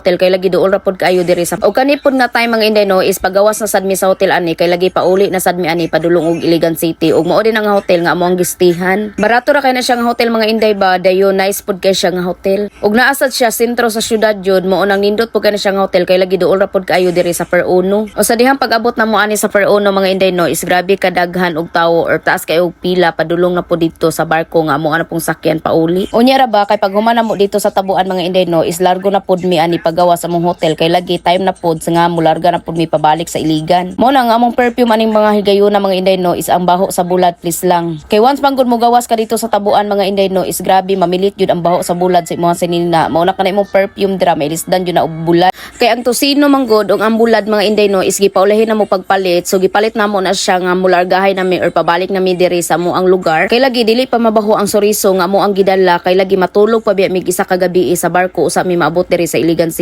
Hotel kay lagi duol ra pod kaayo diri sa. Og kani pod nga time, mga inday, no, is pagawas na sad mi sa hotel ani kay lagi pauli na sad mi ani padulong og Iligan City ug mao din ang hotel nga amo ang gistihan. Barato ra kay na siya nga hotel, mga inday, ba. Dayon nice pod kay siya nga hotel ug naa sad siya sentro sa syudad jud. Mao nang nindot pod kay na siya nga hotel kay lagi duol ra pod kaayo diri sa Per Uno. O sa dihang pag-abot na mo ani sa Per Uno, mga inday, no, is grabe kadaghan og tawo or taas kay og pila padulong na po dito sa barko nga amo ana pong sakyan pauli. Unya ra ba kay pag human na mo dito sa tabuan, mga inday, no, is largo na pod mi ani pagawas sa among hotel kay lagi time na pod sa nga mularga na pod mi pabalik sa Iligan. Mo na nga among perfume aning mga higayuna, mga inday, no, is ang baho sa bulad, please lang. Kay once man gud mo gawas ka dito sa tabuan, mga inday, no, is grabe mamilit jud ang baho sa bulad sa imong sinina. Mao na kana imong perfume dira mailisdan jud na og bulad. Kay ang tosino man gud ug ang bulad, mga inday, no, is gipaulahin na mo pagpalit. So gipalit namo na siya nga mulargahay nami or pabalik nami diri sa mo ang lugar. Kay lagi dili pa mabaho ang soriso nga mo ang gidala kay lagi matulog pa biya mig isa ka gabi sa barko usa mi maabot diri sa Iligan City.